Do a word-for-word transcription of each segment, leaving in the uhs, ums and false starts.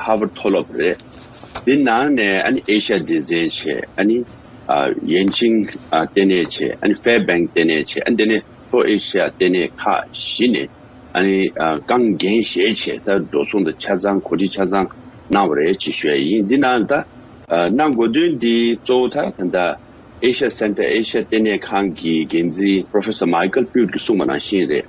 ཧར་ཝརཌ་མཐོ་སློབ་རེད། དེ་ནང་ནས་ཨ་ནི་ཨེ་ཤ་ཡ་སྡེ་ཚན་བྱས། ཨ་ནི་ཨ་ཡན་ཅིང་ཨ་ལྟེ་གནས་བྱས། ཨ་ནི་ཧྥེ་བེང་ལྟེ་གནས་བྱས། ཨ་ནི་དེ་ནས་ལྷོ་ཨེ་ཤ་ཡ་ལྟེ་གནས་ཁག་བཞི་ནས་ཨ་ནི་ཨ་རྐང་འགན་བཞེས་བྱས། ད་འགྲོ་སོང་དང་ཆ་ཚང་གོ་སྒྲིག་ཆ་ཚང་གནང་བ་རེད་ཅེས་ཞུ་ཡ་ཡིན། འདི་ནང་ད་ཨ་གནང་དགོས་དོན་འདི་གཙོ་བོ་ད་ད་ལྟ་ཨེ་ཤ་ཡ་སེན་ཊར་ཨེ་ཤ་ཡ་ལྟེ་གནས་ཁང་གི་འགན་འཛིན་Professor Michael Pyot གིས་གསུངས་པ་ནང་བཞིན་རེད།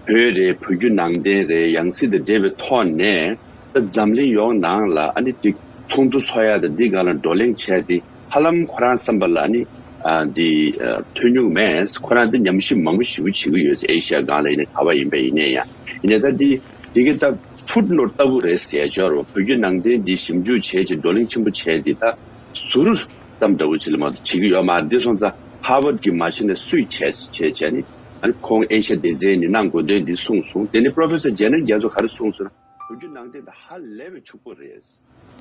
བོད་རེད། བོད་བརྒྱུད་ནང་བསྟན་རེད། ཡང་སྲིད་དང་འབྲེལ་བའི་ཐོག་ནས་ད་འཛམ་གླིང་ཡོངས་ནང་ལ་ཨ་ནི་ཅིག་ཚོགས་འདུ་ཚོགས་ཡ་དང་འདི་སྒང་ལ་བགྲོ་གླེང་བྱས་ཏེ་ཧ་ལམ་ཁོ་རང་བསམ་པ་ལ་ཨ་ནི་ཨ་འདི་ཨ་ཐོན་མྱོང་མེད། ཁོ་རང་འདི་ཉམས་ཞིབ་མང་པོ་ཞེ་པོ་བྱེད་ཀྱི་ཡོད། ཨེ་ཤ་ཡ་སྒང་ལ་ཡིན་ནའི་ག་པར་ཡིན་པ་ཡིན་ནའི་ཡང་ཡིན་ནའི་ད་འདི་འདི་གི་ད་ཕུཊ་ནོཊ་ལྟ་བུ་རེད་ཟེར་ཡ་ཅིག་ཡོད་རེད། བོད་བརྒྱུད་ནང་བསྟན་འདི་ཞིབ་འཇུག་བྱས་ཅིག་བགྲོ་གླེང་ཆེན་པོ་བྱས་ཏེ་ད་ཟུར་ཙམ་འདྲ་བོ་ཅིག་ལ་མ་གཏོགས་བྱེད་ཀྱི་ཡོད་མ་རེད། འདི་སོང་ཙང་ཧར་ཝརཌ་གི་མ་གཞི་ནས་སུས་བྱས་བྱས་བྱས་ནས་ཨ་ནི་ཁོང་ཨེ་ཤ་ཡ་སྡེ་ཚན་ནས་གནང་དགོས་དོན་འདི་གསུངས་སོང་། དེ་ནས་Professor Janet རྒྱ་མཚོ་ག་རེ་གསུངས་སོང་ན། བོད་བརྒྱུད་ནང་བསྟན་དང་ཧ་ལས་པའི་ཕྱུག་པོ་རེད།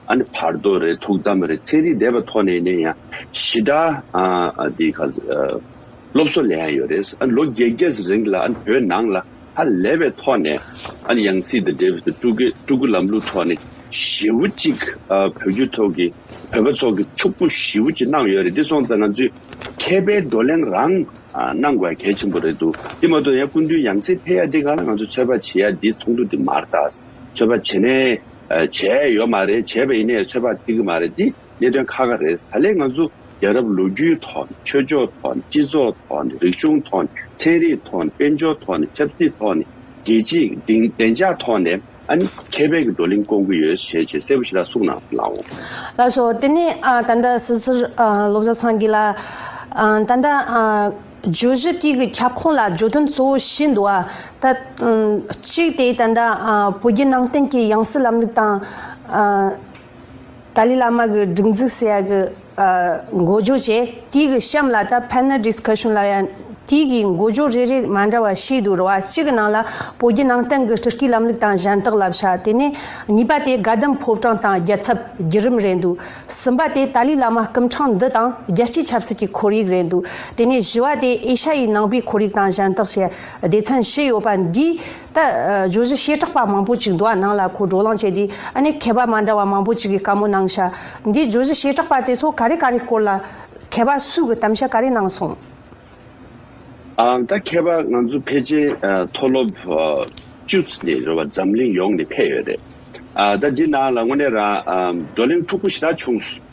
ཨ་ནི་བར་དོ་རེད། ཐུགས་དམ་རེད། ཚན་རིག་འདྲ་བའི་ཐོག་ནས་ནས་ཡང་ཞེ་དྲག་ཨ་ཨ་འདི་ག་ཨ་སློབ་གསོ་ལེན་ཡ་ཡོད་རེད། ཨ་ལོ་བརྒྱད་བརྒྱད་རིང་ལ་ཨ་ནི་བོད་ནང་ལ་ཧ་ལས་པའི་ཐོག་ནས་ཨ་ནི་ཡང་སྲིད་དང་འབྲེལ་བའི་སྤྲུལ་སྐུ་སྤྲུལ་སྐུ་ལམ་ལུགས་ཐོག་ནས་ཞེ་པོ་ཅིག་ཨ་བོད་བརྒྱུད་ཐོག་གི་བོད་པ་ཚོ་གི་ཕྱུག་པོ་ཞེ་པོ་ཅིག་གནང་ཡོད་རེད། འདི་སོང་ཙང་ང་ཚོས་མཁས་པའི་བགྲོ་གླེང་རང་ཨ་གནང་དགོས་ཡ་གལ་ཆེན་པོ་རེད་འདུག་དེ་མ་གཏོགས་ཡང་སྐུ་མདུན་ཡང་སྲིད་ཕེབས་ཡ་འདི་ག་ལ་ང་ཚོ་ཚོད་དཔག་བྱེད་ཡ་འདི་ཚོགས་འདུ་འདི་མ་རེད་ད། ཚོད་དཔག་བྱེད་ནས་ཨ་བྱས་ཡོད་མ་རེད། བྱས་པ་ཡིན་ནའི་ཚོད་དཔག་འགྲིག་གི་མ་རེད། འདི་གནད་དོན་ཁག་ཁག་རེད། ད་ལན་ང་ཚོ་རྒྱལ་རབས་ལོ་རྒྱུས་ཐོག་ནས། ཆོས་ཕྱོགས་ཐོག་ནས། སྤྱི་ཚོགས་ཐོག་ནས། རིག་གཞུང་ཐོག་ནས། ཚན་རིག་ཐོག་ནས། དཔལ་འབྱོར་ཐོག་ནས། ཆབ་སྲིད་ཐོག་ནས། རྒྱལ་སྤྱིའི་བདེ་བདེ་འཇགས་ཐོག་ནས་ཨ་ནི་མཁས་པའི་གི་བགྲོ་གླེང་སྐོང་གི་ཡོད་ཞེས་ཅེས་གསལ་པོ་ཞིག་ལ་གསུངས་གནང་སོང་། ལགས་སོ། དེ་ནས་ཨ་ད་ལྟ་སི་སིར་ཨ་བློ་བཟང་སངས་རྒྱས་ལགས། ཨ་ད་ལྟ་ཨ་བརྗོད་གཞི་དེ་གི་ཁྱབ་ཁོངས་ལ་བརྗོད་དོན་གཙོ་བོ་བཞི་འདུག་ཨ། ད་ཨ་གཅིག་དེ་ད་ལྟ་ཨ་བོད་བརྒྱུད་ནང་བསྟན་གྱི་ཡང་སྲིད་ལམ་ལུགས་དང་ཨ་ཏཱ་ལའི་བླ་མ་གི་སྒྲིག་འཛུགས་ཟེར་ཡ་གི་ཨ་འགོ་བརྗོད་བྱས། དེ་གི་གཤམ་ལ་ད་panel discussion ལ་ཡང་དེ་གི་འགོ་བརྗོད་རེ་རེ་མ་འདྲ་བ་བྱས་འདུག་རེད་བ། གཅིག་གི་ནང་ལ་བོད་བརྒྱུད་ནང་བསྟན་གྱི་སྤྲུལ་སྐུའི་ལམ་ལུགས་དང་གཞན་དག་ལབ་ཤག་དེ་ནས་གཉིས་པ་དེ་དགའ་ལྡན་ཕོ་བྲང་དང་རྒྱལ་ཚབ་བརྒྱུད་རིམ་རེད་འདུག་གསུམ་པ་དེ་ཏཱ་ལའི་བླ་མ་སྐུ་ཕྲེང་འདི་དང་རྒྱལ་སྤྱིའི་ཆབ་སྲིད་ཀྱི་ཁོར་ཡུག་རེད་འདུག་དེ་ནས་བཞི་བ་དེ་ཨེ་ཤ་ཡའི་ནང་པའི་ཁོར་ཡུག་དང་གཞན་དག་ཞེས་སྡེ་ཚན་བཞི་ཡོད་པ་འདི། ད་ཨ་བརྗོད་གཞི་བྱེ་བྲག་པ་མང་པོ་ཅིག་འདུག་ཨ། ནང་ལ་ཁོ་བགྲོ་གླེང་བྱས་དུས་ཨ་ནི་མཁས་པ་མ་འདྲ་བ་མང་པོ་ཅིག་གིས་བཀའ་མོལ་གནང་ཤག་འདིའི་བརྗོད་གཞི་བྱེ་བྲག་པ་དེ་ཚོ་ག་རེ་ག་རེ་སྐོར་ལ་མཁས་པ་སུ་གིས་གཏམ་བཤད་ག་རེ་གནང་སོང་། ཨ་ད་མཁས་པ་ང་ཚོ་ཕལ་ཆེར་ཨ་མཐོ་སློབ་ཨ་བཅུ་ནས་རེད་བ། འཛམ་གླིང་ཡོངས་ནས་ཕེབས་ཡོད་རེད། ཨ་ད་འདི་ནང་ལ་དངོས་གནས་རང་ཨ་བགྲོ་གླེང་འཁྲུག་པོ་ཞེ་དྲག་བྱུང་སོང་།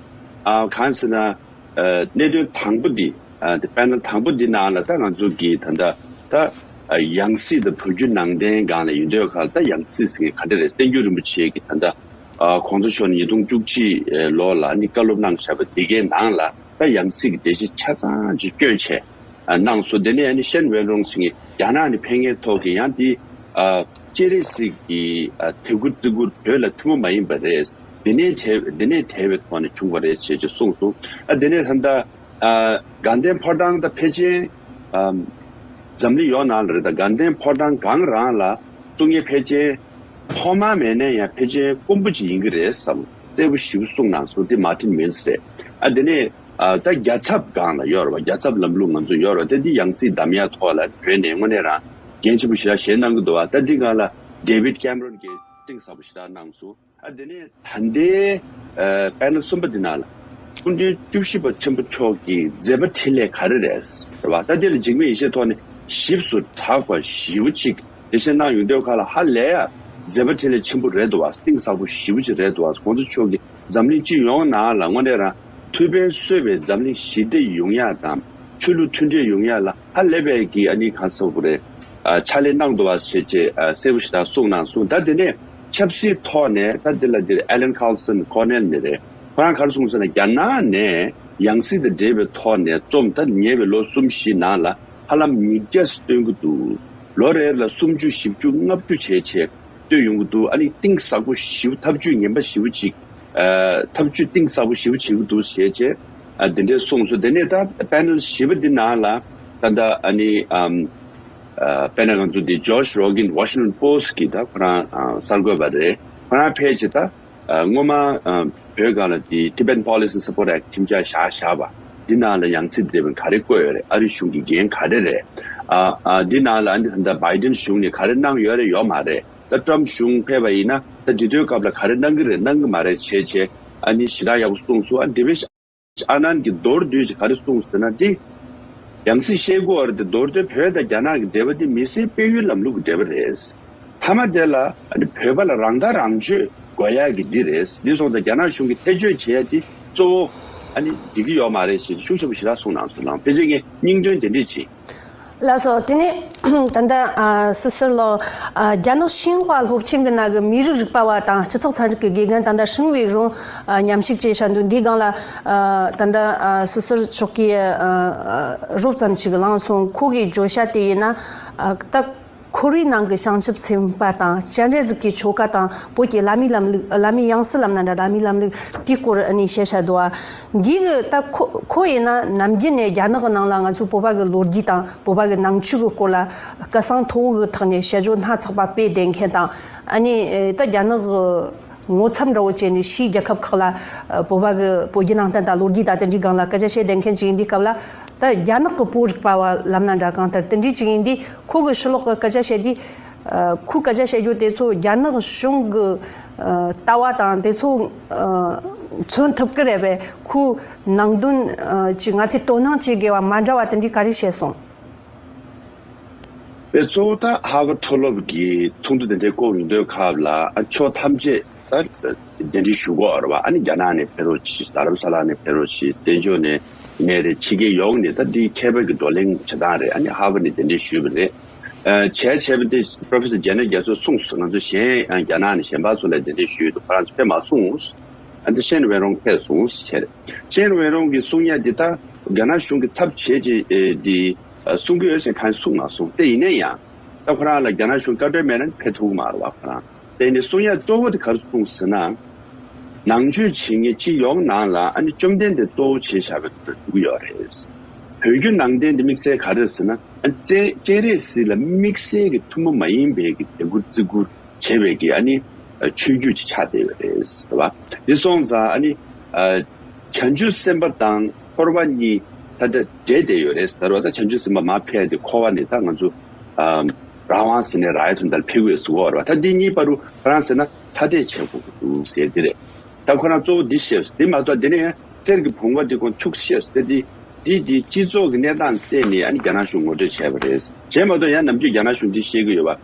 ཨ་གང་ཟེར་ན། ཨ་གནད་དོན་དང་པོ་འདི། ཨ་དེ་པེ་ནལ་དང་པོ་འདི་ནང་ལ་ད་ང་ཚོ་གི་ད་ལྟ་ད་ཨ་ཡང་སྲིད་དང་བོད་བརྒྱུད་ནང་བསྟན་སྒང་ལ་ཡིན་དུས་ག་ལ་ད་ཡང་སྲིད་ཟེར་མཁན་ག་འདྲ་རེད། བསྟན་འགྱུར་རིན་པོ་ཆེ་གི་ད་ལྟ་ཨ་གོང་ས་མཆོག་ནས་ཉིས་སྟོང་བཅུ་གཅིག་ལོ་ལ་ནི་བཀའ་སློབ་གནང་བཞག་པ་འདི་གའི་ནང་ལ་ད་ཡང་སྲིད་ཀྱི་འགྲེལ་བཤད་ཆ་ཚང་ཅིག་བསྐྱོན་བྱས་ཨ་གནང་སོང་། དེ་ནས་ཨ་ནི་ཤན་ཝེན་རུང་ཟེར་མཁན་རྒྱ་ནག་ནས་ཕེབས་མཁན་ཐོག་གི་ཡང་འདི་ཨ་སྤྱན་རས་གཟིགས་ཀྱི་ཨ་དད་གུས་བརྩི་བཀུར་བོད་ལ་ཐུན་མོང་མ་ཡིན་པ་རེད། འདི་ནས་བྱས་འདི་ནས་དལ་བའི་ཐོག་ནས་བྱུང་བ་རེད་ཅེས་ཅིག་གསུངས་སོང་། ཨ་དེ་ནས་ད་ལྟ་ཨ་དགའ་ལྡན་ཕོ་བྲང་ད་ཕལ་ཆེར་ཨ་འཛམ་གླིང་ཡོངས་ནང་ལ་རེད། ད་དགའ་ལྡན་ཕོ་བྲང་སྒང་རང་ལ་གསུང་མཁན་ཕལ་ཆེར་ཐོག་མ་མེད་ནའི་ཡང་ཕལ་ཆེར་དཀོན་པོ་ཅིག་ཡིན་གྱི་རེད་བསམ། གསལ་པོ་ཞེ་པོ་གསུངས་གནང་སོང་། དེ་མར་ཊིན་མིལ་སི་རེད། ཨ་དེ་ནས་ཨ་ད་རྒྱལ་ཚབ་སྒང་ལ་ཡོད་རེད་བ། རྒྱལ་ཚབ་ལམ་ལུགས་ང་ཚོ་ཡོད་རེད་བ། དེ་འདི་ཡང་སྲིད་གདམ་ཡག་ཐོག་ལ་བོད་ནས་དངོས་གནས་རང་འགན་ཆེན་པོ་ཞེ་དྲག་བཞེས་གནང་གི་འདུག་བ། ད་འདི་སྒང་ལ་ཌེ་བིད་ཀེམ་རོན་གྱིས་གཏིང་ཟབ་པོ་ཞེ་དྲག་གནང་སོང་། ཨ་དེ་ནས་ད་ལྟའི་ཨ་པེ་ནལ་གསུམ་པ་འདི་ནང་ལ་སྐུ་ཕྲེང་བཅུ་བཞི་པ་ཆེན་པོ་མཆོག་གི་མཛད་པ་འཕྲིན་ལས་ག་རེ་རེད་རེད་བ། ད་དེ་ལ་འཇིགས་མེད་ཡེ་ཤེས་ཐོག་ནས་ཞིབ་ཏུ་དྲག་པ་ཞེ་པོ་ཅིག་འགྲེལ་བཤད་གནང་ཡོང་དུས་ག་ལ་ཧ་ལས་ཡ་མཛད་པ་འཕྲིན་ལས་ཆེན་པོ་རེད་འདུག་བ། གཏིང་ཟབ་པོ་ཞེ་པོ་ཅིག་རེད་འདུག་བ། གོང་ས་མཆོག་གིས་འཛམ་གླིང་སྤྱི་ཡོངས་ནང་ལ་དངོས་གནས་རང་ཐུབ་པས་གསོས་པའི་འཛམ་གླིང་ཞི་བདེ་ཡོང་ཡ་དང་ཆོས་ལུགས་མཐུན་སྒྲིལ་ཡོང་ཡ་ལ་ཧ་ལས་པའི་གི་ཨ་ནི་གང་ཟེར་དགོས་རེད། ཨ་ཕྱག་ལས་གནང་འདུག་བ་ཞེས་བྱས་ཨ་གསལ་པོ་ཞེ་དྲག་གསུངས་གནང་སོང་། ད་དེ་ནས་ཆབ་སྲིད་ཐོག་ནས་ད་འདི་ལ་འདིར་ཨེ་ལན་ཁཱར་སན་ཁོ་ནེལ་ནས་རེད། ཁོ་རང་ག་རེ་གསུངས་ཟེར་ན་རྒྱ་ནག་ནས་ཡང་སྲིད་དང་འབྲེལ་བའི་ཐོག་ནས་རྩོམ་ད་ཉེ་བའི་ལོ་གསུམ་བཞི་ནང་ལ་ཧ་ལམ་ཉིས་བརྒྱ་སྟོན་གྱི་འདུག་ལོ་རེ་ལ་སུམ་ཅུ་བཞི་བཅུ་ལྔ་བཅུ་བྱས་བྱས་སྟོན་ཡོང་གི་འདུག་ཨ་ནི་གཏིང་ཟབ་པོ་ཞེ་པོ་ཐབས་ཇུས་ངན་པ་ཞེ་པོ་ཅིག་ཨ་ཐབས་ཇུས་གཏིང་ཟབ་པོ་ཞེ་པོ་བྱེད་ཀྱི་འདུག་ཞེས་བྱས་ཨ་འདི་འདྲས་གསུངས་སོང་། དེ་ནས་ད་པེ་ནལ་བཞི་པ་འདི་ནང་ལ་ད་ལྟ་ཨ་ནི་ཨམ་ཨ་དཔེར་ན་ང་ཚོ་འདི་ཇོརྗ་རོ་གིན་ཝ་ཤིང་ཊོན་པོ་སི་ཊི་གི་ད་ཁོ་རང་ཨ་གསར་འགོད་པ་རེད། ཁོ་རང་ཕལ་ཆེར་ད་ཨ་སྔོན་མ་ཨ་བོད་སྒང་ལ་འདི་Tibetan Policy and Support Act ཁྲིམས་འཆར་བཞག་བཞག་པ་འདི་ནང་ལ་ཡང་སྲིད་འདི་འདྲས་ག་རེ་བཀོད་ཡོད་རེད། ཨ་རི་གཞུང་གི་འགན་ག་རེ་རེད། ཨ་ཨ་འདི་ནང་ལ་ཨ་ནི་ད་ལྟ་བྷའི་ཌེན་གཞུང་ནས་ག་རེ་གནང་ཡོད་རེད་ཡོད་མ་རེད། ད་ཊྲམ་ཕ་གཞུང་ཕེབས་པ་ཡིན་ན་ ད་འདི་དུས་སྐབས་ལ་ག་རེ་གནང་གི་རེད་གནང་གི་མ་རེད་བྱས་བྱས་ཨ་ནི་ཞེ་དྲག་ཡག་པོ་གསུངས་སོང་། ཨ་འདི་བས་ཨ་ནན་གྱི་མདོར་བསྡུས་ཀྱིས་ག་རེ་གསུངས་ཟེར་ན། འདི་ཡང་སྲིད་བཤད་དགོས་པ་རེད་དེ། མདོར་བསྡུས་བོད་དང་རྒྱ་ནག་གི་འབྲེལ་བ་འདི་མི་སེར་སྤེལ་ཡུལ་ལམ་ལུགས་ཀྱི་འབྲེལ་བ་རེད། མཐའ་མ་དེ་ལ་ཨ་ནི་བོད་པ་ལ་རང་ཐག་རང་གཅོད་དགོས་ཡག་གི་འདི་རེད། འདི་སོང་ཙང་རྒྱ་ནག་གཞུང་གིས་ཐེ་བྱུས་བྱེད་ཡ་འདི་གཙོ་བོ་ཨ་ནི་འགྲིག་གི་ཡོད་མ་རེད་ཞེས་ཤུགས་ཆེན་པོ་ཞེ་དྲག་གསུངས་གནང་སོང་ལགས། ཕལ་ཆེར་ངས་སྙིང་དོན་དེ་འདྲས་བྱས། ལགས་སོ། དེ་ནས་ད་ལྟ་ཨ་སི་སི་ལོ་ཨ་རྒྱ་ནག་ཤིན་ཧྭ་སློབ་ཆེན་གྱི་ནང་གི་མི་རིགས་རིག་པ་བ་དང་སྤྱི་ཚོགས་ཚན་རིག་གི་དགེ་རྒན་ད་ལྟ་ཧྲིན་ཝེ་རུང་ཨ་མཉམ་ཞུགས་བྱས་བཞག་འདུག་འདིའི་སྒང་ལ་ཨ་ད་ལྟ་ཨ་སི་སི་མཆོག་གིས་ཨ་ཨ་རོབ་ཙམ་ཞིག་གླེང་སོང་། ཁོ་གི་བརྗོད་བྱ་དེ་ཡིན་ན་ཨ་ད་ཁོར་ཡུག་ནང་གི་བྱང་ཆུབ་སེམས་དཔའ་དང་སྤྱན་རས་གཟིགས་ཀྱི་ཆོ་ག་དང་བོད་ཀྱི་བླ་མའི་ལམ་ལུགས། བླ་མའི་ཡང་སྲིད་ལབ་ན་འདྲ། བླ་མའི་ལམ་ལུགས་དེའི་སྐོར་ཨ་ནི་བཤད་བཞག་འདུག་ཨ། འདི་གི་ད་ཁོ་ཁོ་ཡིན་ན་ནམ་རྒྱུན་ནས་རྒྱ་ནག་གི་ནང་ལ་ང་ཚོའི་བོད་པ་གི་ལོ་རྒྱུས་དང་བོད་པ་གི་ནང་ཆོས་ཀྱི་སྐོར་ལ་སྐད་གསང་མཐོ་བོ་གི་ཐོག་ནས་དཔྱད་བརྗོད་སྣ་ཚོགས་པ་སྤེལ་བསྡད་མཁན་དང་། ཨ་ནི་ད་རྒྱ་ནག་གི་ངོ་ཚབ་འདྲ་བོ་བྱས་ནས་ཕྱིའི་རྒྱལ་ཁབ་ཁག་ལ་ཨ་བོད་པ་གི་བོད་བརྒྱུད་ནང་བསྟན་དང་ལོ་རྒྱུས་དང་དེ་འདྲའི་སྒང་ལ་སྐད་ཆ་བཤད་བསྡད་མཁན་ཅིག་ཡིན་དུས་སྐབས་ལ། ད་རྒྱ་ནག་གི་བོད་རིག་པ་བ་ལབ་ན་འདྲ། གང་ལྟར་དེ་འདྲའི་ཅིག་ཡིན་དུས་ཁོ་གི་ཕྱི་ལོགས་གི་སྐད་ཆ་བཤད་དུས་ཨ་ཁོའི་སྐད་ཆ་བཤད་རྒྱུ་དེ་ཚོ་རྒྱ་ནག་གཞུང་གི་ཨ་ལྟ་བ་དང་དེ་ཚོ་ཨ་མཚོན་ཐུབ་ཀྱི་རེད་པས། ཁོའི་ནང་དོན་ཨ་ཅིག་ང་ཚོས་དོ་སྣང་བྱེད་དགོས་པ་མ་འདྲ་བ་དེ་འདྲའི་ག་རེ་བཤད་སོང་། པའི་གཙོ་བོ་ད་ཧར་ཝརཌ་མཐོ་སློབ་ཀྱི་ཚོགས་འདུ་དེ་འདྲའི་བསྐོང་ཡོང་དུས་སྐབས་ལ་ཨ་ཕྱོགས་ཐམས་ཅད་ད་གདན་འདྲེན་ཞུ་དགོས་རེད་བ། ཨ་ནི་རྒྱ་ནག་ནས་ཕེབས་རོགས་གྱིས། རྡ་རམ་ས་ལ་ནས་ཕེབས་རོགས་གྱིས། བཙན་བྱོལ་ནས་ཡིན་ནའི་རེད། ཕྱི་རྒྱལ་ཡོངས་ནས་ད་འདི་མཁས་པའི་གི་བགྲོ་གླེང་བྱེད་སྟངས་རེད། ཨ་ནི་ཧར་ཝརཌ་ནས་གདན་འདྲེན་ཞུས་པ་རེད། ཨ་བྱས་བྱས་པ་དེ་པྲོ་ཕེ་སར་ཇེ་ནེཊ་རྒྱ་མཚོས་གསུངས་སོང་། ང་ཚོ་གཞན་ཨ་རྒྱ་ནག་ནས་གཞན་པ་ཚོ་ལ་གདན་འདྲེན་ཞུས་འདུག་ཁོ་རང་ཚོ་ཕེབས་མ་སོང་། ཨ་འདི་ཤེན་ཝེ་རོང་ཕེབས་སོང་ཟེར། ཤེན་ཝེ་རོང་གིས་གསུང་ཡ་འདི་ད་རྒྱ་ནག་གཞུང་གི་ཚབ་བྱས་ཀྱི་ཨེ་འདི་ཨ་གསུང་གི་ཡོད་ཟེར་གང་གསུང་མ་སོང་། དེ་ཡིན་ན་ཡང་ད་ཁོ་རང་ལ་རྒྱ་ནག་གཞུང་བཀའ་འཁྲོལ་མེད་ན་ཕེབས་ཐུབ་ཀྱི་མ་རེད་བ། ཁོ་རང་དེ་ནི་གསུང་ཡ་གཙོ་བོ་དེ་ག་རེ་གསུངས་ཟེར་ན། ནང་ཆོས་བྱེད་མཁན་སྤྱི་ཡོངས་ནང་ལ་ཨ་ནི་བཅོམ་ལྡན་འདས་གཙོ་བོ་བྱས་བཞག་པའི་འདུག་ཡོད་རེད། བོད་བརྒྱུད་ནང་བསྟན་དེ་དམིགས་བསལ་ག་རེ་ཟེར་ན། ཨ་སྤྱན་སྤྱན་རས་གཟིགས་ལ་དམིགས་བསལ་གྱི་ཐུན་མོང་མ་ཡིན་པའི་གི་དད་བཀུར་བརྩི་བཀུར་བྱེད་པའི་གི་ཨ་ནི་ཆོས་བརྒྱུད་ཅིག་ཆགས་བསྡད་ཡོད་རེད། རེད་བ། འདི་སོང་ཙང་ཨ་ནི་ཨ་བྱང་ཆུབ་སེམས་དཔའ་དང་འཁོར་བ་གཉིས་ད་ལྟ་འདྲེས་བསྡད་ཡོད་རེད་ཟེར་བ། ད་བྱང་ཆུབ་སེམས་དཔའ་མར་ཕེབས་ཏེ་འཁོར་བ་ནས་ད་ང་ཚོ་ཨ་རང་དབང་ཟེར་ནས་རང་ཡལ་དོན་དག་ལ་ཕེབས་ཀྱི་ཡོད་ཟེར་གྱི་ཡོད་རེད་བ། ད་འདི་གཉིས་བར་དུ་ཁོ་རང་ཟེར་ན་ཐ་དད་བྱེད་དགོས་ཀྱི་འདུག་ཟེར་འདི་རེད། ད་ཁོ་རང་གཙོ་བོ་འདི་བཤད། འདི་མ་གཏོགས་འདི་ནས་གསེར་གྱི་བུང་བ་འདི་ཁོང་ཕྱུགས་བཤད་དེ་འདི་འདི་འདི་སྤྱི་ཚོགས་ཀྱི་གནས་སྟངས་བལྟས་ནས་ཨ་ནི་རྒྱ་ནག་གཞུང་ངོ་སྤྲོད་བྱས་པ་རེད། བྱས་མ་གཏོགས་ཡང་ནམ་རྒྱུན་རྒྱ་ནག་གཞུང་འདི་བཤད་ཀྱི་ཡོད་པ།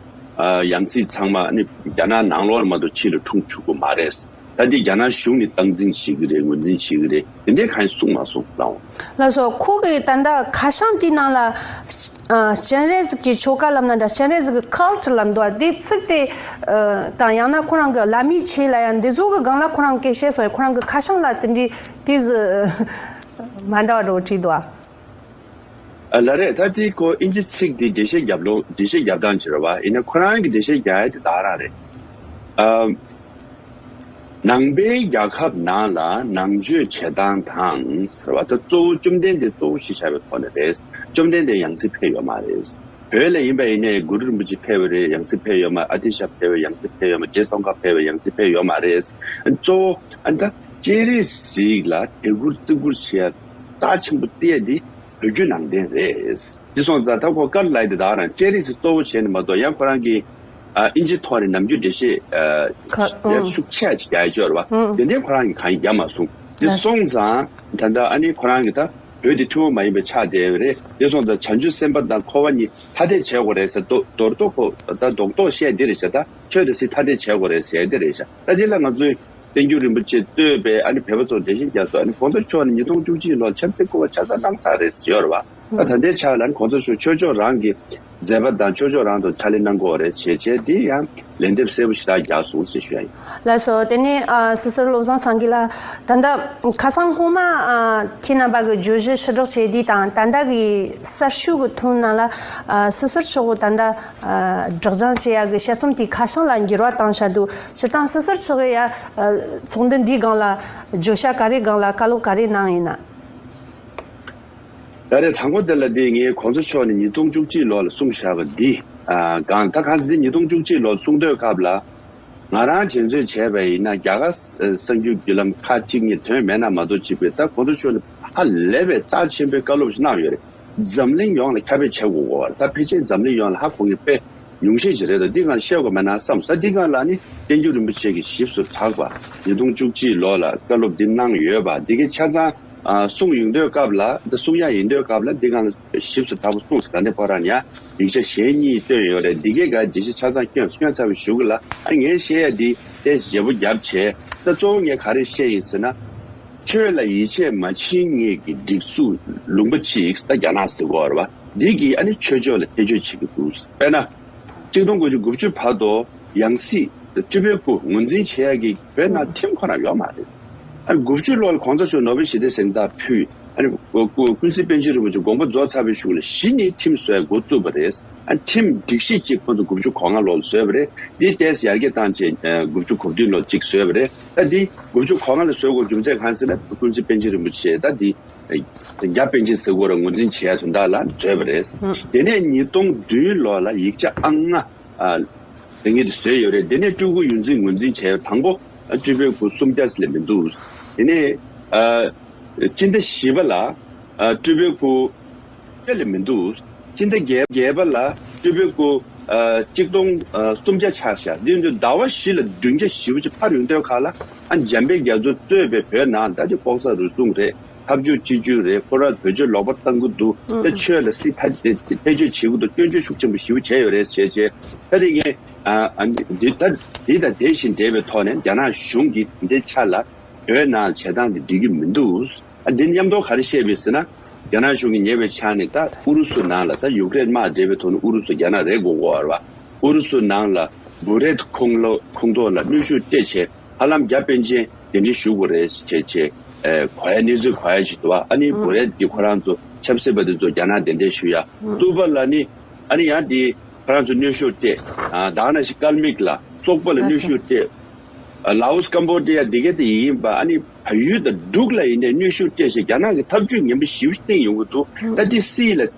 ཨ་ཡང་སྲིད་ཚང་མ་ཨ་ནི་རྒྱ་ནག་ནང་ལོགས་ལ་མ་གཏོགས་ཕྱི་ལ་འཁྲུངས་བཅུག་གི་མ་རེད། ད་འདི་རྒྱ་ནག་གཞུང་ནས་སྟངས་འཛིན་བྱེད་ཀྱི་རེད། ངོས་འཛིན་བྱེད་ཀྱི་རེད། དེ་འདྲའི་གང་ཡང་གསུངས་མ་སོང་ལགས། ལགས་སོ། ཁོ་གི་ད་ལྟ་ཁ་བྱང་དེའི་ནང་ལ་ཨ་སྤྱན་རས་གཟིགས་ཀྱི་ཆོ་ག་ལབ་ན་འདྲ། སྤྱན་རས་གཟིགས་ཀྱི་ཁལ་ཊི་ལབ་འདུག་པ། དེ་ཚིག་དེ་ཨ་དང་ཡང་ན་ཁོ་རང་གི་བླ་མའི་ཆོས་ལབ་ཡ་འདི་ཚོ་གི་སྒང་ལ་ཁོ་རང་སྐད་བཤད་སོང་། ཁོ་རང་གི་ཁ་བྱང་ལ་དེ་འདྲའི་དེ་ཟིག་མ་འདྲ་བ་འདྲ་བོ་བྲིས་འདུག་པ། ཨ་ལགས་རེད། ད་དེ་ཁོ་ཨིན་ཇི་ཚིག་དེ་འགྲེལ་བཤད་རྒྱབ་ལོ་འགྲེལ་བཤད་རྒྱབ་སྟངས་ཅིག་རེད་བ། ཡིན་ན་ཁོ་རང་གི་འགྲེལ་བཤད་རྒྱག་ཡ་དེ་ད་ག་རང་རེད། ཨ། ནང་པའི་རྒྱལ་ཁབ་ནང་ལ་ནང་ཆོས་བྱེད་སྟངས་དང་ཟེར་བ་ད་གཙོ་བོ་བཅོམ་ལྡན་འདས་གཙོ་བོ་གཞི་བཞག་པའི་ཐོག་ནས་རེད། བཅོམ་ལྡན་འདས་ཡང་སྲིད་ཕེབས་ཡོད་མ་རེད། བོད་ལ་ཡིན་པ་ཡིན་ནའི་གུ་རུ་རིན་པོ་ཆེ་ཕེབས་པ་རེད། ཡང་སྲིད་ཕེབས་ཡོད་མ། ཨ་ཏི་ཤ་ཕེབས་པ་ཡང་སྲིད་ཕེབས་ཡོད་མ། རྗེ་ཙོང་ཁ་ཕེབས་པ་ཡང་སྲིད་ཕེབས་ཡོད་མ་རེད། གཙོ་བོ་ཨ་ད་སྤྱན་རས་གཟིགས་ལ་དད་བཀུར་བརྩི་བཀུར་བྱེད་ཡ་རྩ་ཆེན་པོ་བལྟས་ཏེ་བོད་བརྒྱུད་ནང་བསྟན་རེད། འདི་སོང་ཙང་ད་ཁོ་ཀར་ལའི་དེ་དག་རང་སྤྱན་རས་གཟིགས་གཙོ་བོ་བྱས་ནས་མ་གཏོགས་ཡང་ཁོ་རང་གིས་ཨ་ཨིན་ཇི་ཐོག་ནས་ནམ་རྒྱུན་འགྲེལ་བཤད་ཨ་ཁ་ཡ་ཨང་ཤུགས་ཆེ་ཅིག་རྒྱག་ཡ་ཅིག་ཡོད་རེད་བ། ཨང་དེ་འདྲའི་ཁོ་རང་གིས་གང་ཡང་རྒྱག་མ་སོང་། འདི་ལགས་སོ། སོང་ཙང་ད་ལྟ་ཨ་ནི་ཁོ་རང་གིས་ད་བོད་འདི་ཐུན་མོང་མ་ཡིན་པ་ཆགས་བསྡད་ཡོད་རེད། འདི་སོང་ཙང་བྱང་ཆུབ་སེམས་དཔའ་དང་འཁོར་བ་གཉིས་ཐ་དད་བྱེད་དགོས་རེད་ཟེར་མདོག་མདོག་མདོག་ཁོ་ད་མདོག་མདོག་བཤད་འདི་རེད་ཤག་ད་ཆོས་དང་སྲིད་ཐ་དད་བྱེད་དགོས་རེད་ཟེར་འདི་རེད་ཤག་ད་འདི་ལ་ང་ཚོས་བསྟན་འགྱུར་རིན་པོ་ཆེ་བསྟོད་པའི་ཨ་ནི་བོད་པ་ཚོར་འགྲེལ་བཤད་རྒྱག་སོང་། ཨ་ནི་གོང་ས་མཆོག་ནས་ཉིས་སྟོང་བཅུ་གཅིག་ལོར་ཆབ་སྲིད་སྐུ་པར་ཆ་ཚང་གནང་ཚར་རེད་ཟེར་ཡོད་རེད་བ། ད་ད་ལྟའི་ཆ་ལ་ཨ་ནི་གོང་ས་མཆོག་ཆོས་ཕྱོགས་རང་གི་མཛད་པ་དང་ཆོས་ཕྱོགས་རང་དུ་ཕྱག་ལས་གནང་དགོས་རེད་བྱས་བྱས་དེ་ཡང་ལན་འདེབས་གསལ་པོ་ཞེ་དྲག་རྒྱག་སོང་ཞེས་ཞུ་ཡ་ཡིན། ལགས་སོ། དེ་ནས་ཨ་སི་སི་བློ་བཟང་སངས་རྒྱས་ལགས། ད་ལྟ་ཁ་སང་སྔོན་མ་ཨ་ཁྱེད་རྣམ་པ་གི་བརྗོད་གཞི་ཕྱིར་བསྒྲགས་བྱས་དུས་དང་ད་ལྟ་གི་གསར་ཤོག་གི་དོན་ནང་ལ་ཨ་སི་སི་མཆོག་གི་ད་ལྟ་ཨ་སྒྲགས་སྦྱང་བྱེད་ཡ་གི་དཔྱད་རྩོམ་དེའི་ཁ་བྱང་ལ་འགྱུར་བ་བཏང་བཞག་འདུག་སྤྱིར་བཏང་སི་སི་མཆོག་གི་ཡ་ཨ་ཚོགས་འདུ་འདིའི་སྒང་ལ་བརྗོད་བྱ་ག་རེ་སྒང་ལ་བཀའ་སློབ་ག་རེ་གནང་ཡིན་ན། ད་རེས་དང་པོ་དེ་ལ་དེ་ངས་གོང་ས་མཆོག་ནས་ཉིས་སྟོང་བཅུ་གཅིག་ལོ་ལ་གསུངས་བཞག་པ་འདི་ཨ་གང་ད་གང་ཟེར་ཉིས་སྟོང་བཅུ་གཅིག་ལོ་གསུང་དུས་སྐབས་ལ། ང་རང་འགྲེམས་སྤེལ་བྱས་པ་ཡིན་ན་རྒྱ་གར་གསར་འགྱུར་བརྒྱུད་ལམ་ཁག་གཅིག་གཉིས་ཐོན་མེད་ན་མ་གཏོགས་ཅིག་པས་ད་གོང་ས་མཆོག་ནས་ཧ་ལས་པའི་རྩ་ཆེན་པོའི་བཀའ་སློབ་ཞིག་གནང་ཡོད་རེད། འཛམ་གླིང་ཡོངས་ལ་ཁྱབ་སྤེལ་བྱེད་དགོས་གོ་བ་རེད། ད་ཕལ་ཆེར་འཛམ་གླིང་ཡོངས་ལ་ཧ་གོ་ངེས་པས། ཉུང་ཤས་ཅིག་རེད་དོ། འདི་སྒང་བཤད་དགོས་མེད་ན་བསམ་ས། འདི་སྒང་ལ་ནི་བསྟན་འགྱུར་རིན་པོ་ཆེ་གིས་ཞིབ་ཏུ་གྲགས་པ་ཉིས་སྟོང་བཅུ་གཅིག་ལོ་ལ་བཀའ་སློབ་འདི་གནང་ཡོད་པ་འདི་གའི་ཆ་ཚང་ཨ་གསུང་ཡོང་དུས་སྐབས་ལ་ད་གསུང་ཡག་ཡིན་དུས་སྐབས་ལ་འདི་སྒང་ལ་ཞིབ་ཏུ་གྲགས་པ་གསུངས་ས། ད་ནི་ཁོ་རང་ཡང་ཡིག་ཆ་གཞན་གཉིས་བཏོན་ཡོད་རེད། འདི་གའི་ག་འགྲེལ་བཤད་ཆ་ཚང་སྐྱོན་སྐྱོན་ཚར་བའི་གཞུག་གུ་ལ་ཨ་ངས་བཤད་ཡ་འདི་ཏོག་ཙམ་བརྗེ་པོ་བརྒྱབ་བྱས། ད་གཙོ་བོ་ངས་ག་རེ་བཤད་ཡིན་ཟེར་ན། ཆོས་ལ་ཡིད་ཆེས་མ་བྱེད་མཁན་གྱི་སྒྲིག་འཛུགས་ལུང་པ་གཅིག་ད་རྒྱ་ནག་ཟེར་གོ་རེད་བ། འདི་གིས་ཨ་ནི་ཆོས་ཕྱོགས་ལ་ཐེ་བྱུས་བྱེད་ཀྱི་འདུག་དཔེར་ན། གཅིག་སྟོང་དགུ་བརྒྱ་དགུ་བཅུ་བར་དུ་ཡང་སྲིད་སྤྲུལ་པའི་སྐུ་ངོས་འཛིན་བྱེད་ཡག་གི་བོད་ནང་ཁྲིམས་ཁོ་རང་ཡོད་མ་རེད། ཨ་ནི་དགུ་བཅུ་ལོ་ལ་གོང་ས་མཆོག་ནོ་བེལ་ཞི་བདེའི་གཟེངས་རྟགས་ཕུལ། ཨ་ནི་ཀུན་གཟིགས་པཎ་ཆེན་རིན་པོ་ཆེ་དགོངས་པ་རྫོགས་ཚར་བའི་གཞུག་ལ་གཞི་ནས་ཁྲིམས་བཟོ་ཡག་འགོ་བཙུགས་པ་རེད། ཨ་ཁྲིམས་སྒྲིག་གཞི་གཅིག་ཁོ་ཚོ་དགུ་བཅུ་གོ་ལྔ་ལོ་ལ་བཟོས་པ་རེད། འདི་ཏོག་ཙམ་ཡར་རྒྱས་བཏང་བྱས་ཨ་དགུ་བཅུ་གོ་བདུན་ལོ་གཅིག་བཟོས་པ་རེད། ད་འདི་དགུ་བཅུ་གོ་ལྔ་ལ་བཟོ་དགོས་རྒྱུ་མཚན་གང་ཟེར་ན་ཀུན་གཟིགས་པཎ་ཆེན་རིན་པོ་ཆེ་ད་འདི་རྒྱ་པཎ་ཆེན་ཟེར་དགོས་ར་ངོས་འཛིན་བྱས་དོན་དག་ལ་བཟོས་པ་རེད། དེ་ནས་ཉིས་སྟོང་བདུན་ལོ་ལ་ཡིག་ཆ་ཨང་ལྔ་ཨ་དེ་ངེས་དུ་བཟོས་ཡོད་རེད། དེ་ནས་སྤྲུལ་སྐུ་ཡོངས་འཛིན་ངོས་འཛིན་བྱས་ཡོད། དང་པོ་ཨ་སྤྲུལ་པའི་སྐུ་སུམ་བརྒྱ་ལས་མི་འདུག་དེ་ནས་ཨ་སྤྱི་ཟླ་བཞི་པ་ལ་ཨ་སྤྲུལ་པའི་སྐུ་བརྒྱ་ལས་མི་འདུག་སྤྱི་ཟླ་བརྒྱད་བརྒྱད་པ་ལ་སྤྲུལ་པའི་སྐུ་ཨ་གཅིག་སྟོང་ཨ་སུམ་བརྒྱ་ཆགས་ཤག་འདི་འདི་ཟླ་བ་བཞི་ལ་བདུན་བརྒྱ་བཞི་བཅུ་ཕར་ཡོང་དུས་ཁ་ལ་ཨ་འཇམ་དཔལ་རྒྱ་མཚོ་གཙོས་པའི་བོད་ནང་ད་ཅི་ལྐོག་ཟ་རུལ་སུངས་རེད། འཐབ་ཇུས་གཅིག་གྱུར་རེད། ཁོ་རང་བོད་ཆོས་ལོག་པར་བཏང་གི་འདུག་ད་ཆོས་ལ་སྲིད་ཐ་ཐེ་བྱུས་བྱེད་ཀྱི་འདུག་སྐྱོན་བརྗོད་ཤུགས་ཆེན་པོ་ཞེ་པོ་བྱས་ཡོད་རེད་བྱས་བྱས། ད་དེ་ངས་ཨ་ཨ་འདི་ད་འདི་དང་དེ་བཞིན་འབྲེལ་བའི་ཐོག་ནས་རྒྱ་ནག་གཞུང་གིས་འདི་ཆ་ལ་བོད་ནང་བྱེད་སྟངས་འདི་འགྲིག་གི་མི་འདུག་ཨ་འདི་མཉམ་དུ་ག་རེ་བཤད་པ་ཟེར་ན། རྒྱ་ནག་གཞུང་གིས་ཉེ་བའི་ཆར་ནས་ད་ཨུ་རུ་སུ་ནང་ལ་ད་ཡུཀ་རེན་དམག་འབྲེལ་བའི་ཐོག་ནས་ཨུ་རུ་སུ་རྒྱ་ནག་རེད་དགོས་དགོས་པ་རེད་བ། ཨུ་རུ་སུ་ནང་ལ་བུ་རེད་ཁོངས་ལོ་ཁོངས་གཏོགས་ལ་གནོན་ཤུགས་སྤྲད་བྱས་ཧ་ལམ་རྒྱ་པཎ་ཆེན་གདན་འདྲེན་ཞུ་དགོས་རེད་བྱས་བྱས་ཨེ་གོ་ཡ་གནས་ཚུལ་གོ་ཡ་ཞིག་འདུག་བ། ཨ་ནི་བུ་རེད་ཀྱི་ཁོ་རང་ཚོ་ཆབ་སྲིད་པ་དེ་ཚོ་རྒྱ་ནག་གདན་འདྲེན་ཞུ་ཡ། ཏུ་པ་ལ་ནི་ཨ་ནི་ཡང་དེ་ཁོ་རང་ཚོ་གནོན་ཤུགས་སྤྲད། ཨ་ད་ག་ནང་བཞིན་ཀལ་མིག་ལ་སོག་པོ་ལ་གནོན་ཤུགས་སྤྲད། ལའོ་སི་ཀམ་བོ་ཌི་ཡ་འདི་ག་དེ་ཡིན་པ། ཨ་ནི་བལ་ཡུལ་དང་འབྲུག་ལ་ཡིན་ནའི་གནོན་ཤུགས་སྤྲད་བྱས་རྒྱ་ནག་གི་ཐབས་ཇུས་ངན་པ་ཞེ་པོ་བསྟན་ཡོང་གི་འདུག་ད་འདི་སྲིད་ལ་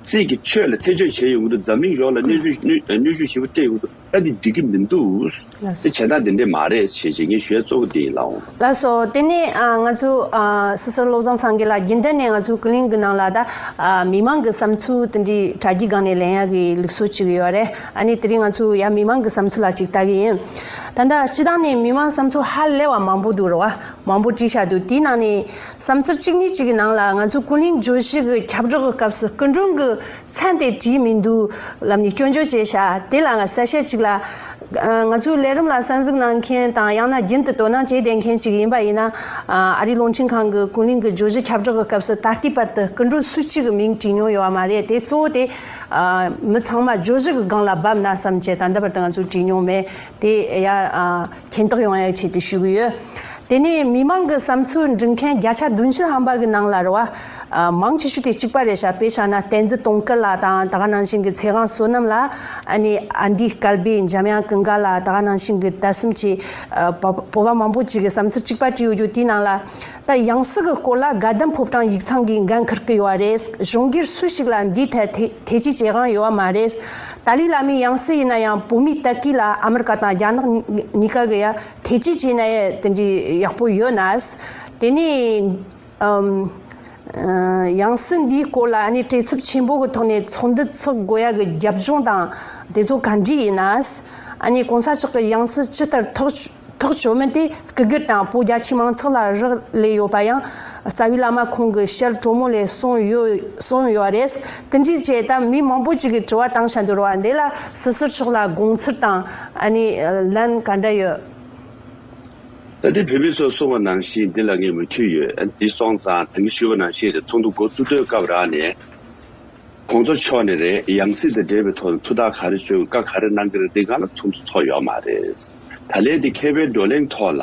སྲིད་ཀྱི་ཆོས་ལ་ཐེ་བྱུས་བྱས་ཡོང་གི་འདུག་འཛམ་གླིང་ལྗོངས་ལ་གནོན་ཤུགས་གནོན་གནོན་ཤུགས་ཞེ་པོ་སྤྲད་ཡོང་གི་འདུག་ད་འདི་འགྲིག་གི་མི་འདུག་དེ་བྱེད་སྟངས་དེ་འདྲས་མ་རེད་ཞེས་བྱས་ངས་ཞུ་ཡ་གཙོ་བོ་འདི་ཡིན་ལགས་འོང་། ལགས་སོ། དེ་ནས་ཨ་ང་ཚོ་ཨ་སི་ཟུར་བློ་བཟང་སངས་རྒྱས་ལགས་རྒྱུན་ལྡན་ནས་ང་ཚོ་ཀུན་གླེང་གི་ནང་ལ་ད་ཨ་མི་མང་གི་བསམ་ཚུལ་དེ་འདྲའི་དྲ་རྒྱའི་སྒང་ནས་ལེན་ཡ་གི་ལུགས་སྲོལ་ཅིག་ཡོད་རེད། ཨ་ནི་དེ་རིང་ང་ཚོ་ཡ་མི་མང་གི་བསམ་ཚུལ་ལ་ཅིག་ལྟ་གི་ཡིན། ད་ལྟ་སྤྱི་བཏང་ནས་མི་མང་བསམ་ཚུལ་ཧ་ལས་པ་མང་པོ་འདུག་རེད་བ། མང་པོ་བྲིས་བཞག་འདུག་དེའི་ནང་ནས་བསམ་ཚུལ་གཅིག་གཉིས་ཅིག་གི་ནང་ལ་ང་ཚོ་ཀུན་གླེང་བརྗོད་གཞི་གི་ཁྱབ་བསྒྲགས་ཀྱི་སྐབས་སུ་སྐུ་མགྲོན་གྱི་མཚན་དེ་བྲིས་མི་འདུག་ལབ་ནས་སྐྱོན་བརྗོད་བྱས་ཤག་དེ་ལ་ང་གསལ་བཤད་ཅིག་ལ། ང་ཚོའི་ལས་རིམ་ལ་གསན་གཟིགས་གནང་མཁན་དང་ཡང་ན་རྒྱུན་དུ་དོ་སྣང་བྱས་བསྡད་མཁན་ཅིག་ཡིན་པ་ཡིན་ན། ཨ་རིའི་རླུང་འཕྲིན་ཁང་གི་ཀུན་གླེང་གི་བརྗོད་གཞི་ཁྱབ་བསྒྲགས་ཀྱི་སྐབས་སུ་ད་ལྟའི་བར་དུ་སྐུ་མགྲོན་སུ་གཅིག་གི་མིང་བྲིས་མྱོང་ཡོད་པ་མ་རེད། དེ་གཙོ་བོ་དེ་མི་ཚང་མ་བརྗོད་གཞི་གི་སྒང་ལ་བབས་ན་བསམ་བྱས་ད་ལྟ་བར་དུ་ང་ཚོས་བྲིས་མྱོང་མེད། དེ་ཡ་མཁྱེན་རྟོགས་ཡོང་ཡའི་ཆེད་དུ་ཞུ་གི་ཡོད། དེ་ནས་མི་མང་གི་བསམ་ཚུལ་འབྲི་མཁན་བརྒྱ་ཆ་བདུན་ཅུ་ཐམ་པ་གི་ནང་ལ་རེད་བ། མང་ཆེ་ཤོས་དེ་གཅིག་པ་རེད་ཤག་དཔེ་བཞག་ན་བསྟན་འཛིན་དུང་དཀར་ལགས་དང་ད་ག་ནང་བཞིན་གྱི་ཚེ་དབང་བསོད་ནམས་ལགས། ཨ་ནི་ཨ་འདི་སྐལ་བྷེ་འཇམ་དབྱངས་ཀུན་དགའ་ལགས། ད་ག་ནང་བཞིན་གྱི་ད་གསུམ་གྱི་བོད་པ་མང་པོ་ཅིག་གི་བསམ་ཚུལ་གཅིག་པ་བྲིས་ཡོད་རྒྱུ་དེའི་ནང་ལ། ད་ཡང་སྲིད་ཀྱི་སྐོར་ལ་དགའ་ལྡན་ཕོ་བྲང་ཡིག་ཚང་གིས་འགན་འཁུར་གྱི་ཡོད་རེད། གཞུང་སྒེར་སུ་ཞིག་ལ་འདིའི་ཐད་ཐེ་ཐེ་ཇུས་བྱེད་དབང་ཡོད་པ་མ་རེད། ཏཱ་ལའི་བླ་མའི་ཡང་སྲིད་ཡིན་ན་ཡང་བོད་མིའི་ལྟ་སྐུལ་ལ་ཨ་མི་རི་ཀ་དང་རྒྱ་ནག་གཉིས་ཀ་གི་ཡ་ཐེ་ཇུས་བྱས་ན་ཡ་དེ་འདྲའི་ཡག་པོ་ཡོད་ན། དེ་ནས་ཨམ། ཡང་སྲིད་འདིའི་སྐོར་ལ་ཨ་ནི་བྲེལ་འཚུབ་ཆེན་པོ་གི་ཐོག་ནས་ཚོགས་འདུ་ཚོགས་དགོས་ཡ་གི་རྒྱབ་ལྗོངས་དང་དེ་ཚོ་ག་འདྲ་ཡིན་ན། ཨ་ནི་གོང་ས་མཆོག་གི་ཡང་སྲིད་ཇི་ལྟར་ཐག་ཐག་ཆོད་མིན་དེ་སྐུ་སྒེར་དང་བོད་རྒྱ་ཆེའི་མང་ཚོགས་ལ་རག་ལས་ཡོད་པ་ཡང་རྩ་བའི་བླ་མ་ཁོང་གི་ཞལ་དྲོན་མོ་ལས་གསུངས་ཡོད་གསུངས་ཡོད་རེད། དེ་འདྲའི་བྱས་ད་མི་མང་པོ་ཅིག་གིས་དྲི་བ་བཏང་བཞག་འདུག་རེད་བ། འདི་ལ་སི་ཟུར་མཆོག་ལ་དགོངས་ཚུལ་དང་ཨ་ནི་ལན་ག་འདྲ་ཡོད། ད་ལྟའི་བོད་མི་ཚོས་གསུངས་པ་ནང་བཞིན་འདི་ལ་ངས་མོས་མཐུན་ཡོད། འདི་སོང་ཙང་ད་གིན་ཞུས་པ་ནང་བཞིན་རེད། ཚོགས་འདུ་འགོ་བཙུགས་དུས་སྐབས་རག་ནས་གོང་ས་མཆོག་ནས་རེད། ཡང་སྲིད་དང་འབྲེལ་བའི་ཐོག་ནས་ཐུགས་ཐག་ག་རེ་གཅོད་དགོས་བཀའ་ག་རེ་གནང་གི་རེད། འདི་སྒང་ལ་ཚོགས་འདུ་ཚོགས་ཡོད་མ་རེད། ད་ལན་འདི་མཁས་པའི་བགྲོ་གླེང་ཐོག་ལ་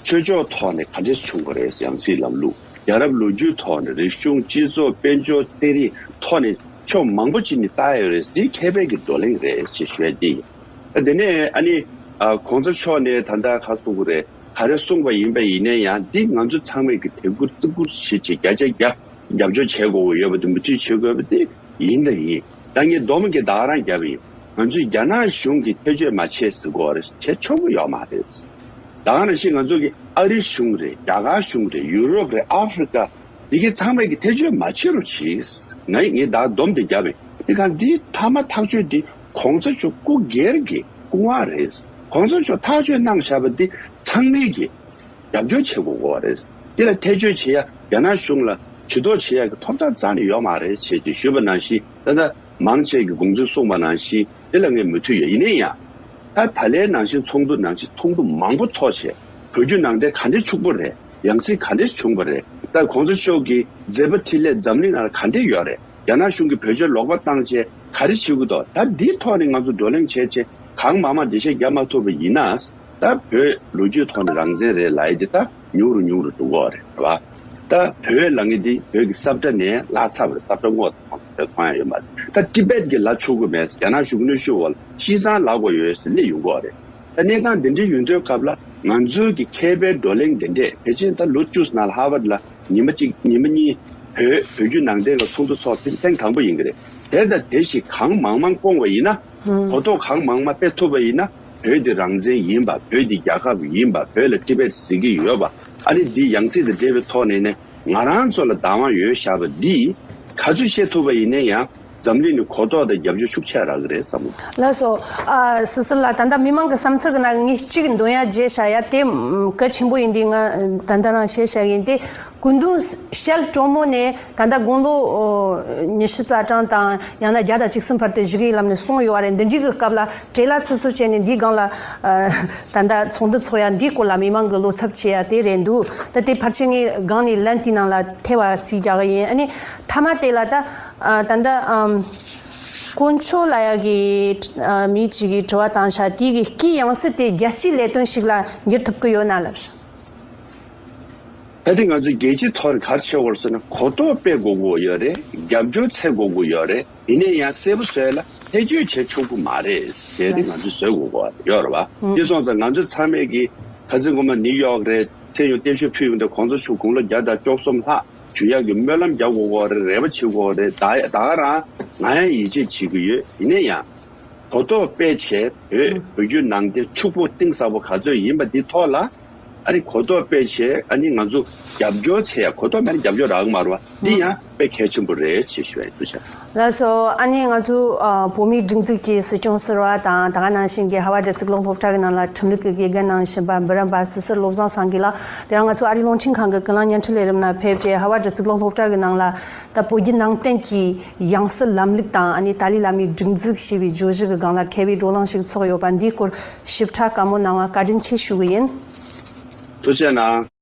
ཆོས་ཕྱོགས་ཐོག་ནས་ག་འདྲས་བྱུང་བ་རེད། ཡང་སྲིད་ལམ་ལུགས་རྒྱལ་རབས་ལོ་རྒྱུས་ཐོག་ནས་རིག་གཞུང་སྤྱི་ཚོགས་དཔལ་འབྱོར་ཚན་རིག་ཐོག་ནས་ཕྱོགས་མང་པོ་ཅིག་ནས་ལྟ་ཡོད་རེད། འདི་མཁས་པའི་གི་བགྲོ་གླེང་རེད་ཅེས་ཞུ་ཡ་འདི་ཡིན། དེ་ནས་ཨ་ནི་ཨ་གོང་ས་མཆོག་ནས་ད་ལྟ་ག་གསུང་གི་རེད། ག་རེ་གསུངས་པ་ཡིན་པ་ཡིན་ན་ཡང་འདི་ང་ཚོ་ཚང་མས་ཀྱི་དད་གུས་བརྩི་བཀུར་བྱེད་ཆེད་བརྒྱ་ཆ་བརྒྱ་རྒྱབ་སྐྱོར་བྱེད་དགོས་ཀྱི་ཡོད་པ་དེ་མུ་མཐུད་བྱེད་དགོས་པ་དེ་ཡིན་དང་ཡིན། ད་ངས་སྡོམ་གྱི་ད་ག་རང་བརྒྱབ་ཡིན། ང་ཚོས་རྒྱ་ནག་གཞུང་གིས་ཐེ་བྱུས་མ་བྱས་ཟེར་དགོས་རེད། བྱེད་ཆོག་གི་ཡོད་མ་རེད། ད་ག་ནང་བཞིན་ང་ཚོ་གི་ཨ་རི་གཞུང་རེད། རྒྱ་གར་གཞུང་རེད། ཡུ་རོབ་རེད། ཨ་ཧྥེ་རི་ཀ་འདི་གའི་ཚང་མས་ཀྱི་ཐེ་བྱུས་མ་བྱེད་རོགས་གྱིས། ངས་ངས་ད་སྡོམ་དེ་བརྒྱབ་ཡིན། དེ་ག་འདི་མཐའ་མ་ཐག་གཅོད་འདི། གོང་ས་མཆོག་སྐུ་སྒེར་གྱི་སྐུ་དབང་རེད། གོང་ས་མཆོག་ཐག་གཅོད་གནང་བཞག་པ་འདི་ཚང་མས་ཀྱི་རྒྱབ་སྐྱོར་བྱེད་དགོས་ཀྱི་རེད། འདི་ལ་ཐེ་བྱུས་བྱེད་ཡ་རྒྱ་ནག་གཞུང་ལ་ཇུས་གཏོགས་བྱེད་ཡ་གི་ཐོབ་ཐང་རྩ་ནས་ཡོད་མ་རེད་ཅེས་ཀྱི་ཞུས་པ་ནང་བཞིན། ད་ལྟ་མང་ཆེ་གི་དགོངས་ཚུལ་གསུངས་པ་ནང་བཞིན་འདི་ལ་ངས་མོས་མཐུན་ཡོད། ཡིན་ན་ཡང་ད་ད་ལན་ནང་བཞིན་ཚོགས་འདུ་ནང་བཞིན་ཚོགས་འདུ་མང་པོ་ཚོགས་བྱས། བོད་བརྒྱུད་ནང་བསྟན་ག་འདྲས་ཕྱུག་པོ་རེད། ཡང་སྲིད་ག་འདྲས་བྱུང་བ་རེད། ད་གོང་ས་མཆོག་གི་མཛད་པ་འཕྲིན་ལས་འཛམ་གླིང་ནང་ལ་ག་འདྲས་ཡོད་རེད། རྒྱ་ནག་གཞུང་གིས་བོད་ཆས་ལོག་པ་བཏང་བྱས་ག་རེ་བྱེད་ཀྱི་འདུག་ད་འདིའི་ཐོག་ནས་ང་ཚོ་བགྲོ་གླེང་བྱས་བྱས་གང་མང་མང་འགྲེལ་བཤད་རྒྱག་མ་ཐུབ་པ་ཡིན་ན། ད་བོད་ལོ་རྒྱུས་ཐོག་ནས་རང་བཙན་རེད་ལབ་ཡ་དེ་ད་ཉུང་རུ་ཉུང་རུ་འགྲོ་གི་རེད་བ། ད་བོད་ལབ་མཁན་དེ་བོད་ཀྱི་ས་བཀྲ་ནས་བརླག་ཚར་བ་རེད། ས་བཀྲ་སྔོག་དང་མཐོང་ཡ་ཡོད་མ་རེད། ད་ཊི་བེད་ཀྱི་ལ་ཆོག་གི་མེད། རྒྱ་ནག་གཞུང་གནོན་ཤུགས་འོག་ལ་ཤི་ཚང་ལ་གོ་ཡོད་ཟེར་སླེབས་ཡོང་གི་རེད། ད་གནས་སྟངས་འདི་འདྲའི་ཡོང་དུས་སྐབས་ལ་ང་ཚོའི་གི་མཁས་པའི་བགྲོ་གླེང་འདི་འདྲས་ཕལ་ཆེར་ད་ལོ་བཅུ་ནང་ལ་ཧར་ཝར་ལ་ཉི་མ་གཅིག་ཉི་མ་གཉིས་བོད་བོད་བརྒྱུད་ནང་བསྟན་ལ་ཚོགས་འདུ་ཚོགས་ཐེངས་དང་པོ་ཡིན་གི་རེད། དེ་དང་དེ་བཞིན་གང་མང་མང་སྐོང་བ་ཡིན་ན། གོ་རྟོགས་གང་མང་མང་སྤེལ་ཐུབ་པ་ཡིན་ན། བོད་འདི་རང་བཙན་ཡིན་པ། བོད་འདི་རྒྱལ་ཁབ་ཡིན་པ། བོད་ལ་ཊི་བེད་ཟེར་གི་ཡོད་པ། ཨ་ནི་འདི་ཡང་སྲིད་དང་འབྲེལ་བའི་ཐོག་ནས་ནས་ང་རང་ཚོ་ལ་བདག་དབང་ཡོད་བཞག་པ་འདི་ག་ཚོད་བཤད་ཐུབ་པ་ཡིན་ན་ཡང་། འཛམ་གླིང་ནས་གོ་རྟོགས་དང་རྒྱབ་སྐྱོར་ཤུགས་ཆེ་རག་གི་རེད་བསམ་གི། ལགས་སོ། ཨ། སི་སི་ལགས། ད་ལྟ་མི་མང་གི་བསམ་ཚུལ་གི་ནང་ངས་གཅིག་འདོན་ཡ་བརྗེད་བཞག་ཡ་དེ་གལ་ཆེན་པོ་ཡིན་དུས། ང་ད་ལྟ་རང་བཤད་བཞག་ཡིན་ཏེ། སྐུ་མདུན་ཞལ་དྲོན་མོ་ནས་ད་ལྟ་དགུང་ལོ་ཉི་ཤུ་རྩ་གྲངས་དང་ཡང་ན་བརྒྱ་དང་བཅུ་གསུམ་བར་དུ་བཞུགས་ཡིན་ལབ་ནས་གསུངས་ཡོད་རེད། འདི་འདྲའི་གི་སྐབས་ལ་བྲེལ་བ་ཚུབ་ཚུབ་བྱས་ནས་འདིའི་སྒང་ལ། ཨ། ད་ལྟ་ཚོགས་འདུ་ཚོགས་ཡ་འདིའི་སྐོར་ལ་མི་མང་གི་བློ་འཚབ་བྱེད་ཡ་དེ་རེད་འདུག་ད་དེ་ཕལ་ཆེར་ངས་སྒང་ནས་ལན་དེའི་ནང་ལ་ཐེ་བ་རྩིས་རྒྱག་གི་ཡིན། ཨ་ནི་མཐའ་མ་དེ་ལ་ད། ཨ། ད་ལྟ། ཨམ། དཀོན་མཆོག་ལབ་ཡ་གི། ཨ། མི་གཅིག་གིས་དྲི་བ་བཏང་ཤག་དེ་གི་སྐྱིད་ཡང་སྲིད་དེ་རྒྱལ་སྤྱིའི་ལས་དོན་ཞིག་ལ་འགྱུར་ཐུབ་ཀྱི་ཡོད་ན་ལབ། ད་ལྟ་ང་ཚོ་རྒྱལ་སྤྱིའི་ཐོག་ནས་ག་རེ་བྱེད་དགོས་རེད་ཟེར་ན། གོ་རྟོགས་སྤེལ་དགོས་ཀྱི་ཡོད་རེད། རྒྱབ་སྐྱོར་འཚོལ་དགོས་ཀྱི་ཡོད་རེད། ཡིན་ན་ཡང་གསལ་པོ་བཟོ་ཡ་ལ་ཐེ་བྱུས་བྱེད་ཆོག་གི་མ་རེད་ཟེར་ཏེ་ང་ཚོས་བཟོ་དགོས་ཀྱི་ཡོད་རེད་བ། དེ་སོང་ཙང་ང་ཚོ་ཚང་མས་ཀྱི་ཁ་སང་སྔོན་མ་ནིའུ་ཡོག་རེད། མཚན་ཡང་བརྟན་བཞུགས་ཕུལ་ཡོང་དུས་གོང་ས་མཆོག་དགུང་ལོ་བརྒྱ་དང་བཅུ་གསུམ་ལྷག་བཞུགས་ཡག་གི་སྨོན་ལམ་རྒྱག་དགོས་ཀྱི་རེད། རེ་བ་བྱེད་དགོས་ཀྱི་རེད། ད་ད་ག་རང་ང་ཡང་ཡིད་ཆེས་བྱེད་ཀྱི་ཡོད། ཡིན་ན་ཡང་གོ་རྟོགས་སྤེལ་བྱས་བོད་བོད་བརྒྱུད་ནང་བསྟན་ཕྱུག་པོ་གཏིང་ཟབ་པོ་ག་ཚོད་ཡིན་པ་འདི་ཐོག་ལ། ཨ་ནི་གོ་རྟོགས་སྤེལ་བྱས། ཨ་ནི་ང་ཚོ་རྒྱབ་སྐྱོར་བྱེད་ཡ། གོ་རྟོགས་མེད་ན་རྒྱབ་སྐྱོར་རག་གི་མ་རེད་བ། འདི་ཡང་དཔེ་གལ་ཆེན་པོ་རེད་ཅེས་ཞུ་བ་ཡིན། ཐུགས་རྗེ་ཆེ། ལགས་སོ། ཨ་ནི་ང་ཚོ། ཨ། བོད་མིའི་སྒྲིག་འཛུགས་ཀྱི་སྲིད་སྐྱོང་ཟུར་པ་དང་། ད་ག་ནང་བཞིན་གྱི་ཧ་ཝ་དྲ་ཚིགས་ལོག་སློབ་གྲྭ་གི་ནང་ལ་ཁྲིམས་ལུགས་ཀྱི་དགེ་རྒན་གནང་བཞིན་པ་འབུམ་རམས་པ་སི་སི་བློ་བཟང་སངས་རྒྱས་ལགས། དེ་རིང་ང་ཚོ་ཨ་རིའི་རླུང་འཕྲིན་ཁང་གི་ཀུན་གླེང་བརྙན་འཕྲིན་ལས་རིམ་ནང་ཕེབས་རྗེས། ཧ་ཝ་དྲ་ཚིགས་ལོག་སློབ་གྲྭ་གི་ནང་ལ་ད་བོད་བརྒྱུད་ནང་བསྟན་གྱི་ཡང་སྲིད་ལམ་ལུགས་དང་། ཨ་ནི་ཏཱ་ལའི་བླ་མའི་སྒྲིག་འཛུགས་ཞེས་པའི་བརྗོད་གཞི་གི་སྒང་ལ་མཁས་པའི་བགྲོ་གླེང་ཞིག་ཚོགས་ཡོད་པ་འདིའི་སྐོར་ཞིབ་ཕྲ་བཀའ་མོལ་གནང་བ་བཀའ་དྲིན་ཆེ་ཞུ་གི་ཡིན། ཐུགས་རྗེ་གནང་།